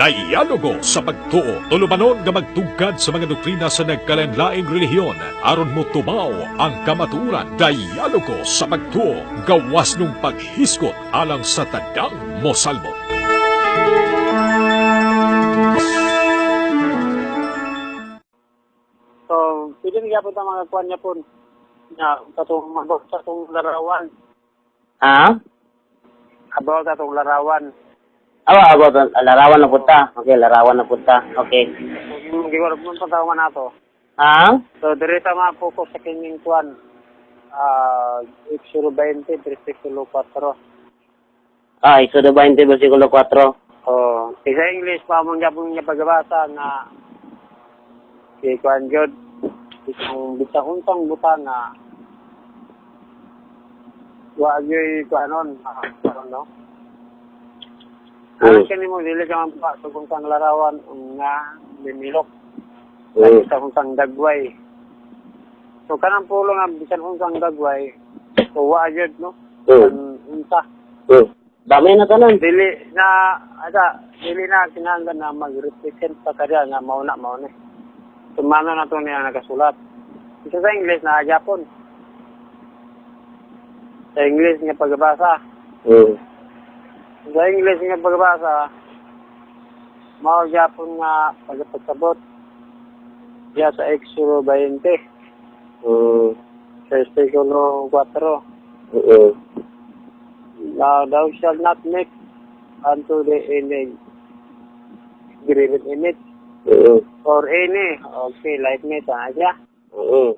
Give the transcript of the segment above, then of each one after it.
Dialogo sa pagtuo. Tulumanon nga magtugkad sa mga doktrina sa nagkalainlaing relihiyon aron motubaw ang kamatuoran. Dialogo sa pagtuo. Gawas nung paghisgot alang sa tadang mosalbot. So, pwede na gyapon ta mga kuan niya po. Nga, katong about sa atong larawan. Ha? About sa atong larawan. Awa, about, larawan na punta. Okay, larawan na punta. Okay. So, giwarap mo pa tao man ato. Ha? So, dire ta ma-focus sa kining kuan. Exodo 20, versikulo 4. Ah, Exodo 20, versikulo 4. Oh, kay sa English pa man gyapon nga pagbasa nga kay kuan gyud isang bisang untang butanga wa gyud kuanon no. Aron kani mo dili ka man pa kung kang larawan nga mimilok sa untang dagway. So kanang pulo nga bisan untang dagway, so wa gyud no. Unta. Dami na tanan. Dili na ada dili na kinahanglan na mag-represent pa kaya nga mauna mauna. Tumano na to niya nakasulat. Isa sa English na Japon. Sa English nga pagbasa. Sa English nga pagbasa, mao Japon nga pagpasabot. Diya sa Exodo 20, versikulo 4. Now thou shalt not make unto the any graven image or any, okay, likeness, siya. O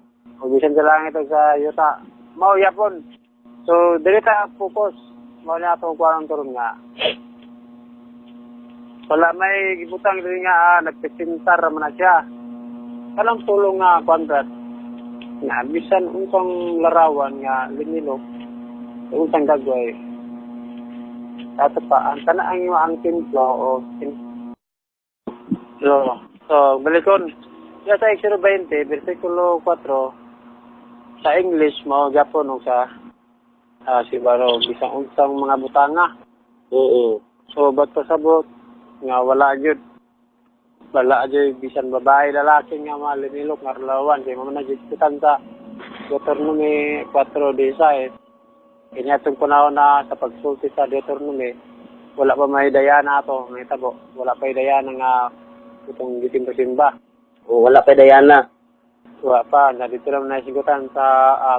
bisan sa langit o sa yuta. Mao yapon. So, dili ta focus. Mao na atong kuwan turon nga. Wala may gibutang diri nga nagpresentar man na siya. Kanang tulong nga kuan brad. Nga bisan unsang larawan nga limilok unsang gagaway. Ato pa ang kana ang imo ang templo o So, balikon. Ya sa Exodo 20, versikulo 4, sa English mao gyapon og sa Cebuano bisang unsang mga butanga. So ba't pasabot nga wala gyud. Wala gyud bisan babae lalaki nga malinilok nga larawan kay mao na gyud sa Deuteronomy 4:16. Kanya itong panahon na sa pagsulti sa Deuteronomy, wala pa may dayana ato, may tabo. Wala pa dayana nga itong gisimba-simba. Oh, wala pa dayana. Wala pa, na dito lang nasigutan sa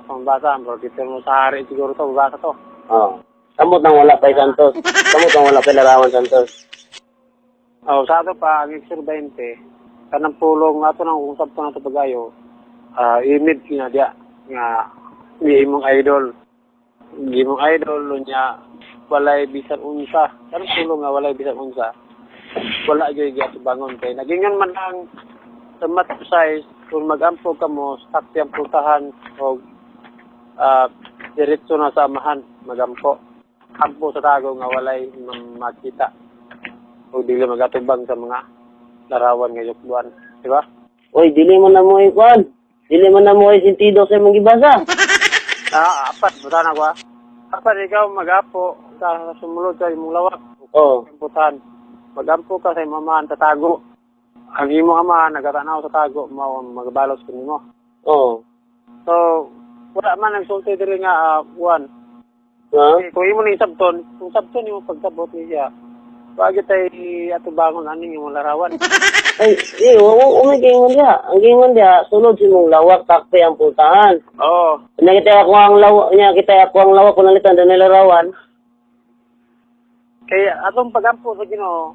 pangbasa. Pero dito mo sa hari siguro to, babasa to. Oh. Samot nang wala pa Santos. Samot nang wala pa larawan Santos. Oh, sa ato pa, ang Exodo 20, kanang pulong ato nang usap pa nato pagayo, image nga diya, nga imong idol. Imong idol niya walay bisan unsa. Kanang pulong nga walay bisan unsa. Wala gyud giatubangon kay nagingan man ang sa mat size kung magampo ka mo sakti ang putahan og diretso na sa amahan magampo. Ampo sa tago nga walay makita o dili magatubang sa mga larawan nga yukbuan, di ba? Oy, dili mo na mo ikuan. Dili mo na mo sentido sa imong gibasa. Apat buta na ko. Apat ikaw magapo ka sumulod sa imong lawak. Oh. Putahan. Magampo ka sa imong amahan tatago. Ang imong amahan nagatanaw sa tago mao ang magabalos kanimo. Oh. So wala man ang sulti diri nga kuan. Ha? Kung imo ni sabton, kung sabton imo pagkabot ni siya, wag tay atubangon aning imong larawan. Ay, eh, wa may gingon diha. Ang gingon diha, sulod sa imong lawak takpe ang putahan. Oo. Nya kita ako ang lawak, nya kita ako ang lawak kung nalitan dunay larawan. Kaya atong pagampo sa Ginoo,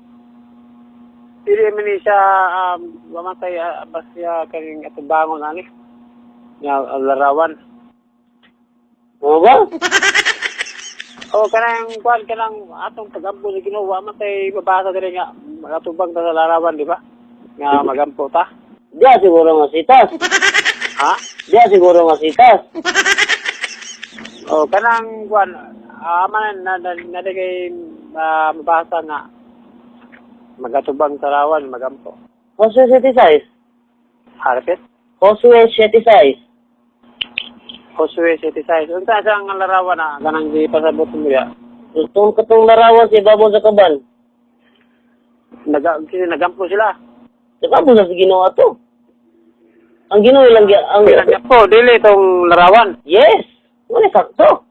dili man ni siya mamatay basta kaning atubangon ani nga larawan. Mo ba? O kanang kuan kanang atong pagampo sa Ginoo, wa man tay babasa diri nga magatubang ta sa larawan, di ba? Nga magampo ta. Diya siguro nga sitas. Ha? Diya siguro nga sitas. O kanang kuan man na na, na, na kay mabasa nga magatubang sa larawan magampo. Josue 76. Harapit. Josue 76. Josue 76. Unsa siya ang larawan na kanang gipasabot mo ya? Itong katong larawan sa ibabaw sa kaban. Nagampo sila. Nag-ampo sa Ginoo ato. Ang Ginoo lang ang Nagampo, dili itong larawan. Yes. Wala sakto.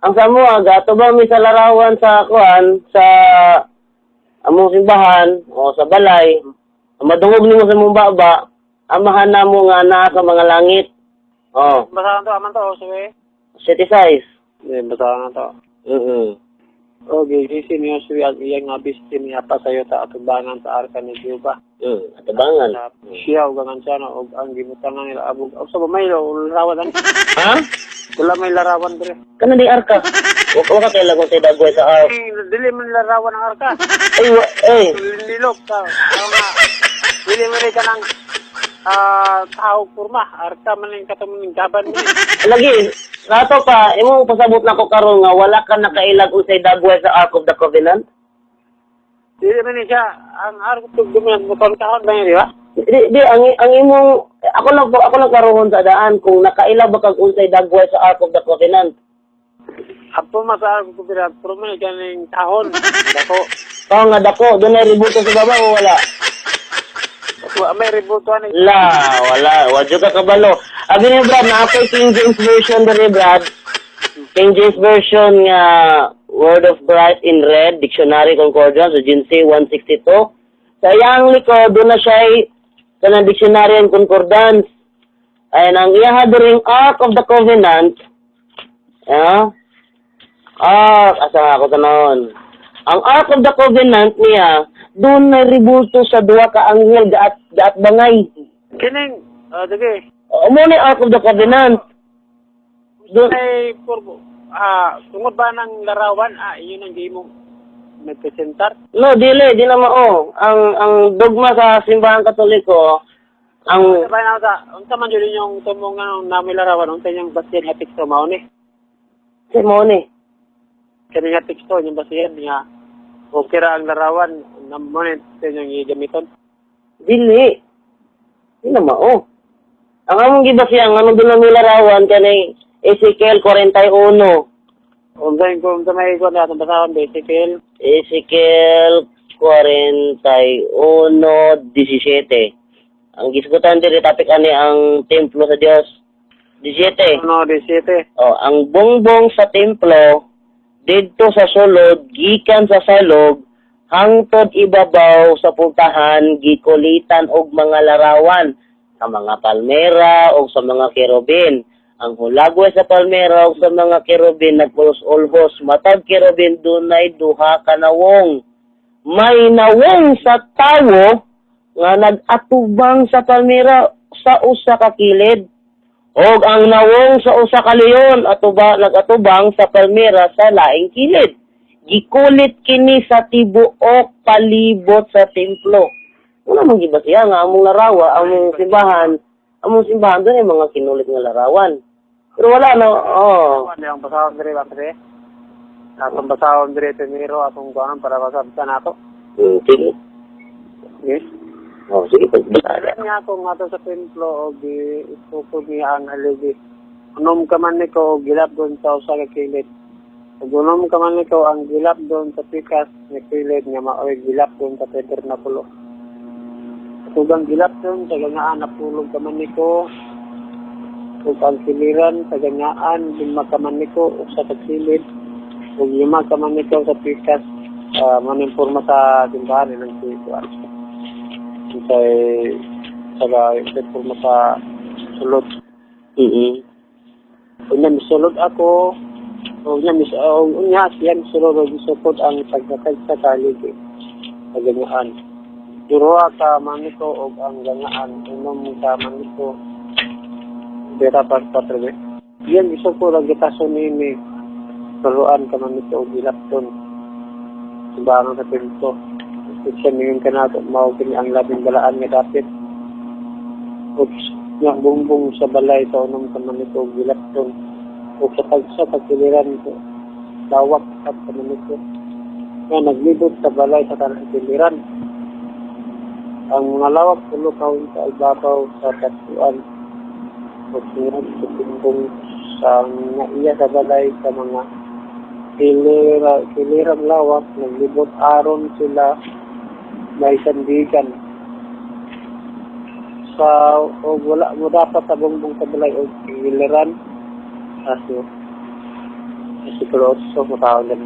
Ang Samoa gato ba mi sa larawan sa kuan sa among simbahan o sa balay. Ang madungog nimo sa imong baba, amahan namo nga naa sa mga langit. Oh, Basahan to, aman to, sige. city size. Hindi, basahan na to. Okay, sisi niyo siya ang iyang nga bisti niya pa sa ta atubangan sa arka ni Jehova. Atabangan. Sa siya ug ang ansyano ug ang gibutangan nila abog. Og sa ba may larawan ani? Ha? Wala may larawan dire. Kana di arka. Wa ka kailan kung say dagway sa ark. Eh, dili man larawan ang arka. Ay, wa, ay. Lilok ta. Tao nga. Dili man ka ng tao kurma. Arka man ning katong ning gaban ni. Lagi, rato pa, imo pasabot na ko karon nga wala ka nakailag unsay dagway sa Ark of the Covenant? Dili man ni siya ang arka tug duman mo kahon ba niya, di ba? Di, ang imong ako lang karohon sa daan kung nakaila ba kag unsay dagway sa Ark of the Covenant. Apo ma sa arka kubira, puro man kaning kahon. Dako. Kao nga dako, dunay ributo sa baba o wala? Wa may rebuto ani. La, wala, wa jud ka kabalo. Abi ni Brad, na ako'y King James version diri Brad. King James version nga Word of Christ in Red, Dictionary Concordance, Agency 162. Sa iyang likod, doon na siya kanang Dictionary and Concordance. Ayan, ang iyaha diring Ark of the Covenant. Yeah. Ark, asa nga ako tanawon. Ang Ark of the Covenant niya, doon na ribulto sa duha ka anghel gaat gaat bangay. Kining sige. O mo ni Ark of the Covenant. Doon, Ay purbo. Tungod ba ng larawan, iyon ang gimo nagpresentar. No, dili, di na mao. Ang dogma sa simbahan Katoliko, ang Sabay na sa unsa man jud inyong tumong nga nami larawan, unsa inyong basihan nga teksto mao ni? Si mo ni. Kani nga teksto inyong basihan nga okay ra ang larawan na mo ni sa inyong gigamiton. Dili. Di na mao. Ang among gibasihan ano doon ang larawan kani Ezekiel 41. Unsa yung unsa may kuan atong basahon Ezekiel? Ezekiel 41:17. Ang gisgutan diri topic ani ang templo sa Dios. 17. Ano 17. Oh, ang bongbong sa templo didto sa sulod gikan sa salog hangtod ibabaw sa pultahan gikulitan og mga larawan sa mga palmera o sa mga kerubin. Ang hulagway sa palmera o sa mga kerubin nagpulos-ulhos. Matag kerubin dunay duha ka nawong. May nawong sa tawo nga nag-atubang sa palmera sa usa ka kilid. Og ang nawong sa usa ka leon atuba nagatubang sa palmera sa laing kilid. Gikulit kini sa tibuok palibot sa templo. Wala man giba siya nga among larawa, among simbahan doon ay mga kinulit nga larawan. Pero wala no, oh. Ano yung basahon diri ba pre? Atong basahon diri primero atong kuan para masabtan nato. Sige. Yes. Oh, sige pagbasa. Sabi nga ako nga to sa templo o gi isukog niya ang haligi. Unom ka man niko og gilap doon sa usa ka kilid. Ug unom ka man niko ang gilap doon sa pikas nga kilid nga maoy gilap doon sa tabernakulo. Ug ang gilap doon sa gangaan napulog ka man niko ug ang kiliran sa gangaan 5 ka man niko ug sa kilid ug 5 ka man niko sa pikas, man imporma sa simbahan ng kuan. Kay saka imporma sa sulod. Unya misulod ako, unya mis unya siya misulod og misukod ang pagkatag sa kaligi sa gangaan. Duha ka maniko og ang gangaan, unom ka maniko dira pa patrebe. Iyan misukod ang gitason niini turuan ka maniko og gilapton. Simbahan sa templo. Siya ningon kanato mao kini ang labing balaan nga dapit. Ug nga bumbong sa balay sa unom ka maniko og gilapton. Ug sa tagsa pagkiliran ko lawak at ka maniko nga naglibot sa balay sa tanang kiliran. Ang mga lawak 3 kahon sa ibabaw sa tatuan ug sunod sa bumbong sa nga iya sa balay sa mga kilirang lawak naglibot aron sila May sandigan sa og wala mo dapat sa bungbong sa balay og giliran aso versikulo 8 mo ganun.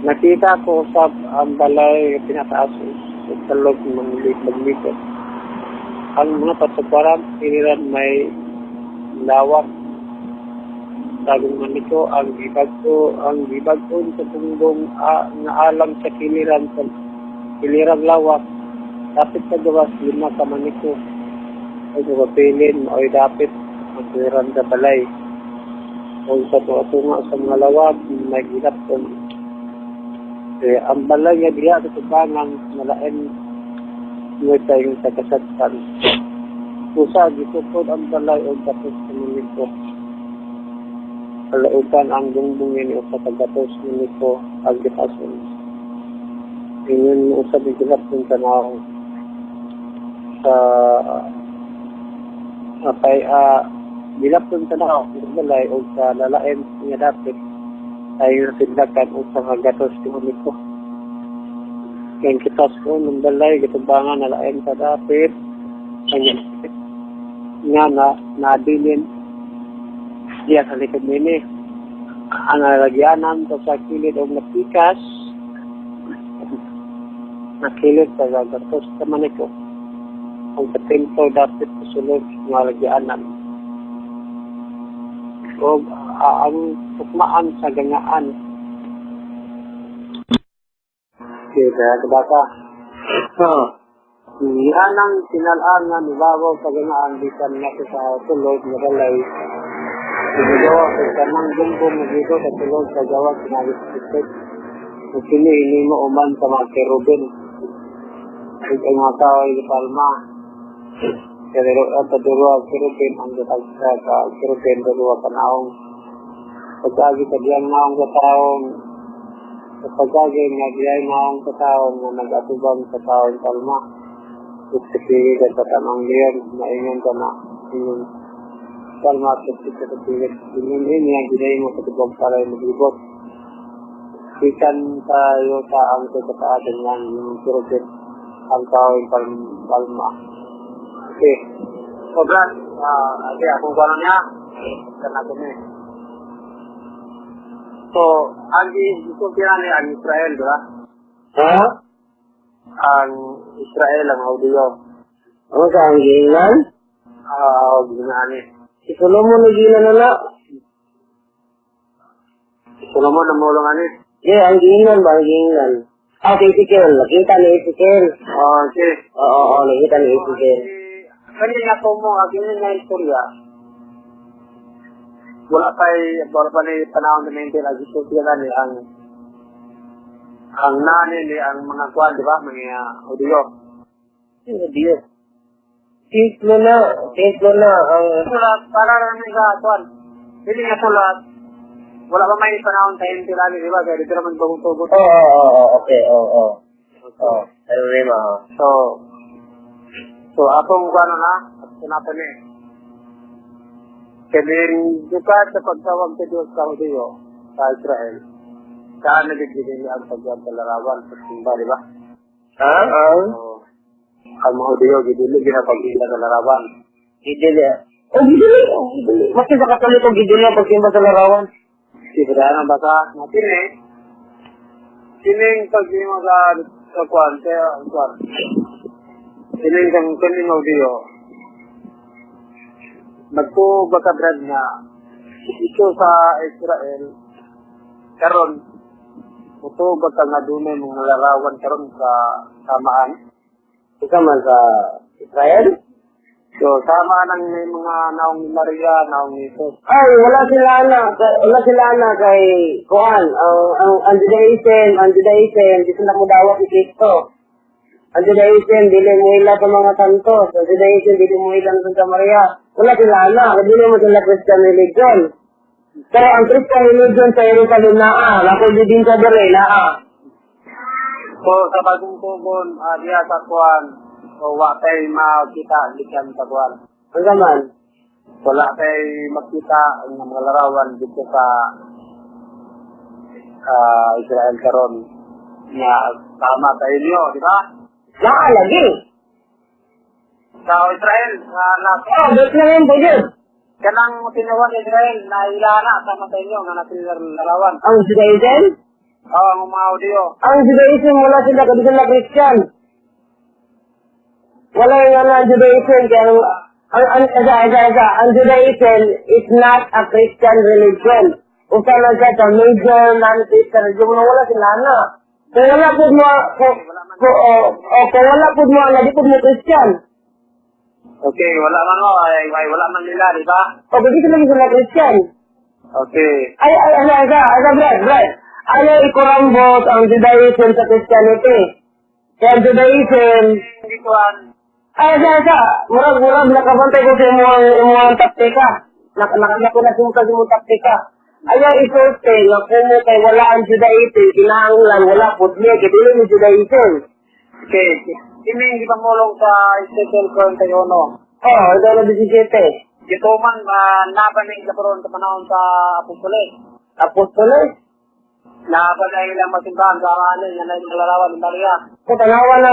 Nakita ko sa ang balay nga pinataas ug talog maglikot. Ang mga patugparan kiliran may lawak tagong maniko ang gibag-o ang gibag-on sa bungbong nga alang sa kiliran sa kilirang lawak dapit sa gawas 5 ka maniko ug mapilin maoy dapit ang kiliran sa balay ug sa tunga sa mga lawak may gilapon. Eh, ang balay nga diha sa tubangan malain mo tayong sa kasagtan. Usa gisukod ang balay og gatos sa maniko. Kalautan ang bungbong ini usa ka gatos maniko ang gitason. Ingon mo usab gilapon tanaw sa kay gilapon tanaw ang balay og sa lalain nga dapit ay sidlakan usa ka gatos maniko. Kaya kitas ko ng balay gitubangan na lain sa dapit ang nga na nabilin diya sa likod nini ang nalagyanan ko sa kilid og napikas nakilid sa gatos sa maniko ang sa templo dapit sa sulod nga lagyanan og ang tukmaan sa gangaan. Okay, kaya kabasa. Oh. Yanang tinalaan nga nibabaw sa gangaan bisan nga sa sulod nga balay. Ginagawa sa tanang bumbong nga dito sa sulod sa gawa sinabi sa isip. Ug kini hinimo uman sa mga kerubin. Ug ang mga tao ay palma. Pero ang taduro ang kerubin ang gatag sa kerubin dulo ka naong. Pagkagi sa diyang naong sa taong sa pagkagi nga diyang naong sa taong nga nag-atubang sa taong palma. Ug sa kilid sa tanang leon maingon ka na ingon palma at sa kilid. Ingon ini ang ginahimo sa tubang para maglibot. Ikan tayo sa ang kataatan ng yung kerubin ang taong palma. Okay. So, Brad, okay, akong gano'n niya. Kana ko ni. So, ang gisultihan ni ang Israel, di ba? Ha? Ang Israel, ang Hudyo. Ano sa ang giingnan? Ah, ginaan ni. Si Solomon na giingnan na na. Si Solomon ang mulong ani. Yeah, ang giingnan ba? Ang giingnan. Ah, si Ezekiel. Nakita ni Ezekiel. Oh, okay. Oo, nakita ni Ezekiel. Kani nga ko mo, ang ganyan nga istorya, wala pa ni panahon na maintain ang gisultihan ni ang nani ni ang mga kuan, di ba? Mga Hudyo. Sino Diyos? Templo na. Templo na. Ang Sulat, para rin sa kuan. Hindi nga sulat, wala pa may panahon sa hindi lagi, di ba? Kaya dito naman bagong tugot. Oo, okay, oo. Oo, ano rin ma. So, atong ano na, at natin eh. Kining dukat sa pagtawag sa Diyos sa Hudyo, sa Israel, saan nagiging ang pagwag sa larawan sa simba, di ba? Ha? Ang? So, ang mga Hudyo, gidili ginapag-ila sa larawan. Gidili. Oh, gidili. Oh, gidili. Maski sa Katoliko, gidili ang pagsimba sa larawan. Di ba ang basa natin eh? Kining pag-imo sa kuwan, kaya kuwan. Kining kang kining audio. Nagtuo ba ka, Brad, na ito sa Israel, karon mutuo ba ka nga dunay mga larawan karon sa samaan? Ikaw man sa Israel? So, sama ang may mga naong ni Maria, naong ni Jesus. Ay, wala sila na. Wala sila na kay Kuan. Ang Judaism, di sila mo dawat ni Kristo. Ang Judaism, dili mo ila sa mga santos. Ang Judaism, dili mo ila sa Santa Maria. Wala sila na. Dili mo sila Christian religion. Pero ang Christian religion sa Jerusalem naa. Nako din sa dere, naa. So, sa bagong tugon, diya sa kuan, so, wa kay makita gikan sa kuan. Ang gaman. Wala kay makita ang mga larawan dito sa Israel karon nga tama sa inyo, di ba? Naa lagi. Sa Israel, nga na, Oh, Bethlehem po yun. Kanang tinuwan Israel, na ilana sama sa inyo, nga natilarawan. Ang Judaism? Oo, ang mga audio. Ang Judaism, wala sila, kadi sila Christian. Wala yung ano, ang Judaism, kaya ang, isa, isa, isa, ang Judaism is not a Christian religion. Usa lang siya sa major non-Christian religion, wala sila na. Kung wala po mo, kung, o, kung wala po mo, di po mo Christian. Okay, wala man o, ay, wala man nila, di ba? O, kung di sila sila Christian. Okay. Ay, ay, ano, isa, isa, Brad, Brad. Ayaw ikurambot ang Judaism sa Christianity. Kaya ang Judaism, Hindi ko an, ay, isa, isa, murag, murag, nakabantay ko sa imong taktika. Nakakita ko na sa imong taktika. Ayaw isulti nga kumo kay wala ang Judaism, kinahanglan, wala po niya, kaya dili ni Judaism. Okay, ini hindi pamulong sa Ezekiel 41. Oh, ito na 17. Gituman, nabaning kaparoon sa panahon sa Apostoles. Apostoles? Naban ay ilang masimbahan sa ano, yan ay mga larawan ng Maria. Kung tanawa na,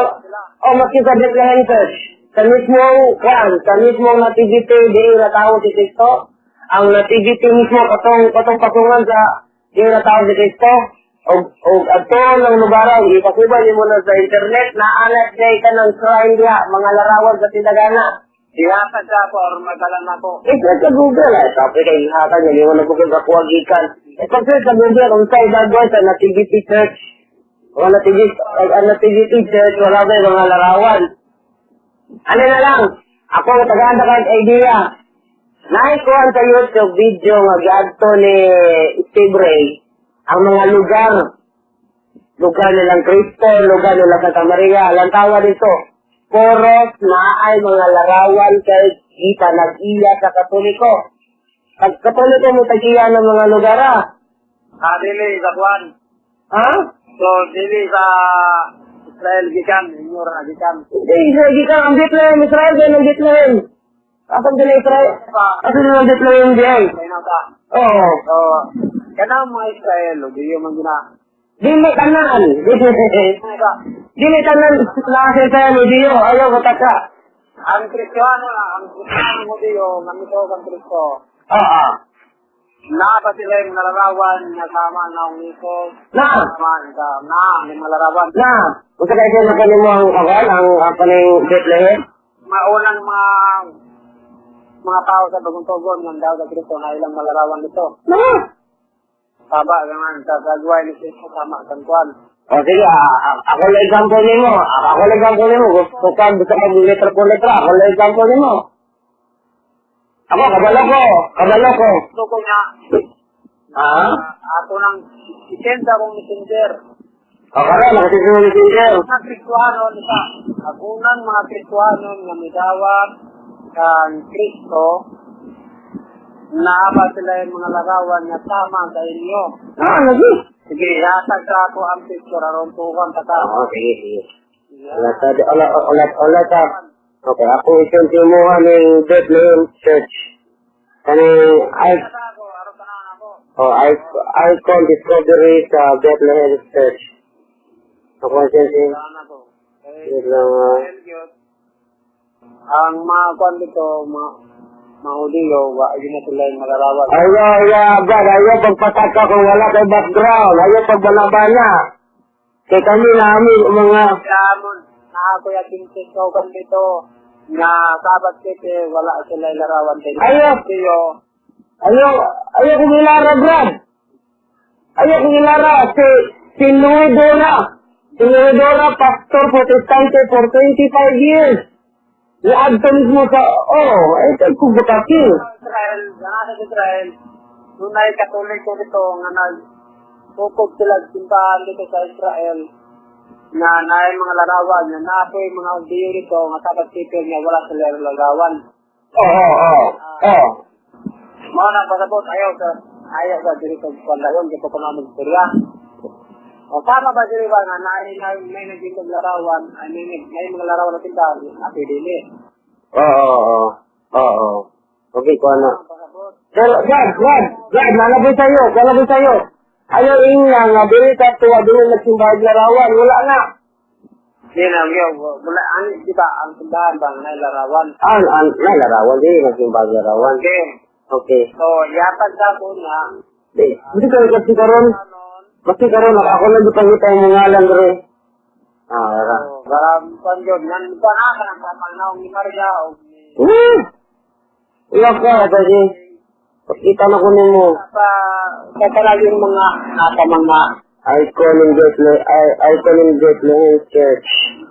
oh, maski sa Bethlehem Church, sa mismong, kuan, sa mismong nativity, di na tao si Kristo, ang nativity mismo, katong patungan sa di na tao si Kristo, o adto ng lugar, ipasuban nimo na sa internet, naalat day ka ng shrine diha, mga larawan sa tinagana. Ihatag sa ako or magdala na ako. I-search sa Google, ay, sabi kay ihatag, hindi mo na Google kakuha gikan. Pag-search sa Google, kung sa'yo gagawin sa Nativity Church, o Nativity, ang Nativity Church, wala ba yung mga larawan? Ano na lang, ako tagaan ta kag idea. Naikuhan sa YouTube video nga giadto ni Steve Ray ang mga lugar. Lugar nilang Kristo, lugar nila Santa Maria, lantawa dito. Poros na ay mga larawan kay kita nag-iya sa Katoliko. Pag Katoliko mo tag-iya ng mga lugar, ah. Ah, dili sa kuan. Ha? So, dili sa Israel gikan, inyo ra gikan. Hindi, Israel gikan. Ang Bethlehem, Israel, ganun ang Bethlehem. Asan sila Israel? Pa, Asan sila ang Bethlehem diyan? kaya ka. Oo. So, kanang mga Israel, o di man gina. Dili tanan. Ka, Dili tanan nasa sa ni Dio. Ayaw ko taka. Ang Kristiyano mo diyo, nga mito kang Kristo. Oo. Naa ba sila yung nalarawan nga sama na ang Isos? Na. Sama nga na ang mga larawan. Na. Unsa kay siya nakanin mo ang kawan ang kaning Bethlehem? Maunang mga tao sa bagong tugon nga daw sa Kristo na ilang malarawan dito. Na. Taba nga sa sagway ni Kristo tama kang kuan. O sige, ako lang example nimo. Ako lang example nimo. Gusto ka, gusto ka letra por letra. Ako lang example nimo. Ako, kabalo ko. Kabalo ko. Gusto ko nga Ha? Ako nang isend akong messenger. O, karon, nakasisi mo ni Peter. Mga Kristuano nita. Ang unang mga Kristuano nga midawat kang Kristo, naa ba sila yung mga larawan nga tama sa inyo? Ah, lagi. Sige, ihatag sa ako ang picture aron tukan ta ka. Oo, sige, sige. Wala ta, wala, wala, wala ta. Okay, ako isang timuha ng Bethlehem Church. Kaning Sa ako, aron tanan ako. oh, icon discovery sa Bethlehem Church. Ako isang timuha. Tanan ako. Eh, Wait lang, ah. dahil yun, ang mga kwan dito, mga Hudiyo, wa yun na sila yung malarawan. Ayaw, ayaw, Brad, ayaw pagpataka kung wala kay background. Ayaw pagbalabana. Kay kami namin, mga. Amon, na ako yakin ko kan dito, nga Sabat City, wala sila yung larawan din. Ayaw. Hudiyo, Ayaw, ayaw kong ilara, Brad. Ayaw kong ilara. Si Louis Dora. Si Louis Dora, pastor protestante for 25 years. Iadto mismo sa, oh, ay, kay kubutaki. Israel, nga sa Israel, dunay Katoliko dito nga nagtukog sila sa simbahan dito sa Israel na naay mga larawan nga naapoy mga Hudiyo dito nga Sabat City nga wala sila yung larawan. Oo. Mao na pasabot ayaw sa diri sa pandayon di ko pa na magstorya. O tama ba diri ba nga naay may naging larawan ay may mga larawan na simbahan na dili. Oo. Oo. Okay, ko ano. Pasabot. Pero, Brad, Brad, Brad, nalabay sa'yo, nalabay sa'yo. Ayaw ingna nga, dili ka tuwa, dili nagsimbahan larawan, wala na. Di na, yo, wala, ang, di ba, ang simbahan ba, na larawan? Ang, may larawan, di, nagsimba ang larawan. Okay. Okay. So, yatag ka ko na, Di, hindi ka kasi karon, anon, kasi karon ako lang di pangita yung mga ngalan dre. Ah, ara. so, para pan yun, yan, pa na, kanang pamagnaong ni Maria, o ni, Wala ka, kasi, pakita na ko nimo. Pa, kaya yung mga, nasa mga, Icon in Bethlehem, icon in Bethlehem Church.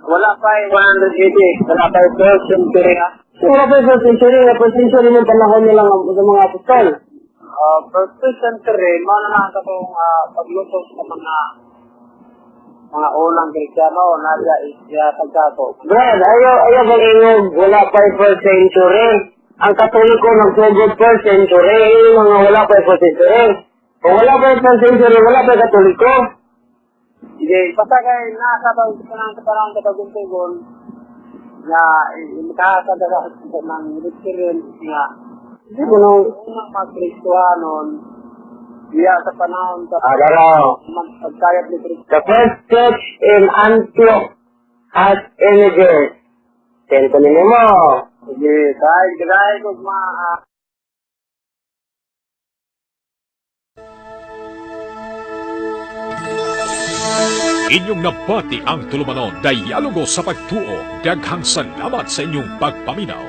Wala pa yung 180, wala pa yung first century, ah. So, wala pa yung first century, wala first century ng panahon nila sa mga apostol. First century, mao na lang katong paglutos sa mga unang Kristiyano na siya is pagkato. Brad, ayaw bang ingog, wala pa yung first century. Ang Katoliko nagsugod first century, yung mga wala pa yung first century. Kung wala pa yung first century, wala pa yung Katoliko. Sige, basta kay nasa pag kanang sa panahon sa pagtuntugon nga makahasag ka sa ng experience nga Hindi ko nung, unang mga Kristohanon diya sa panahon sa ah, daraw. Pagkayat ni Kristo. The first church in Antioch has images. Send ko ninyo mo. Sige, dahil dahil ko mga Inyong nabati ang tulumanon, Dialogo sa Pagtuo. Daghang salamat sa inyong pagpaminaw.